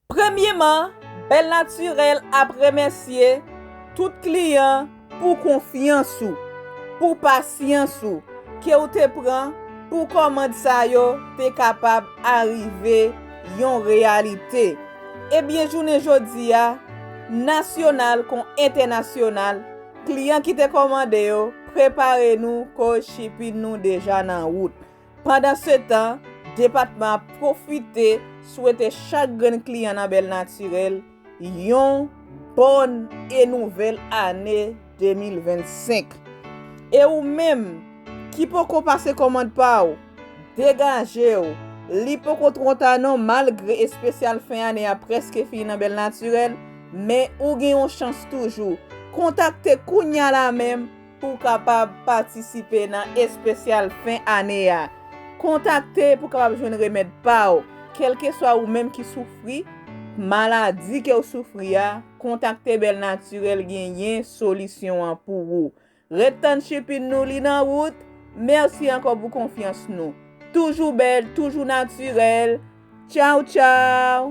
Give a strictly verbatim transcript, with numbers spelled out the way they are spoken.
Premyeman, Bèl Natirèl ap remèsye tout kliyan pou konfyans ou, pou pasyans ou ke w te pran pou kòmand sa yo te kapab arive yon reyalite. Ebyen, jounen jodi a, nasyonal kon entènasyonal, kliyan ki te kòmande yo, prepare nou koz shipping nou deja nan wout. Pandansetan, depatman ap pwofite swete chak grenn kliyan nan Bèl Natirèl yon bòn e nouvèl ane de mil vennsenk. E ou menm ki poko pase kòmand pa w, degaje w. Li poko twò ta non, malgre espesyal fen ane a prèske fini nan Bèl Natirèl, men ou gen yon chans toujou. Kontakte kounya la menm pou w kapab patisipe nan espesyal fen ane a. Kontakte pou w kapab jwenn remèd pa w. Kèlkeswa ou menm ki soufri maladi ke w soufri a, kontakte Bèl Natirèl, genyen solisyon an pou ou. Ret tann shipping nou, li nan wout. Mèsi ankò pou konfyans nou. Toujou bèl, toujou natirèl. Tchaw, tchaw!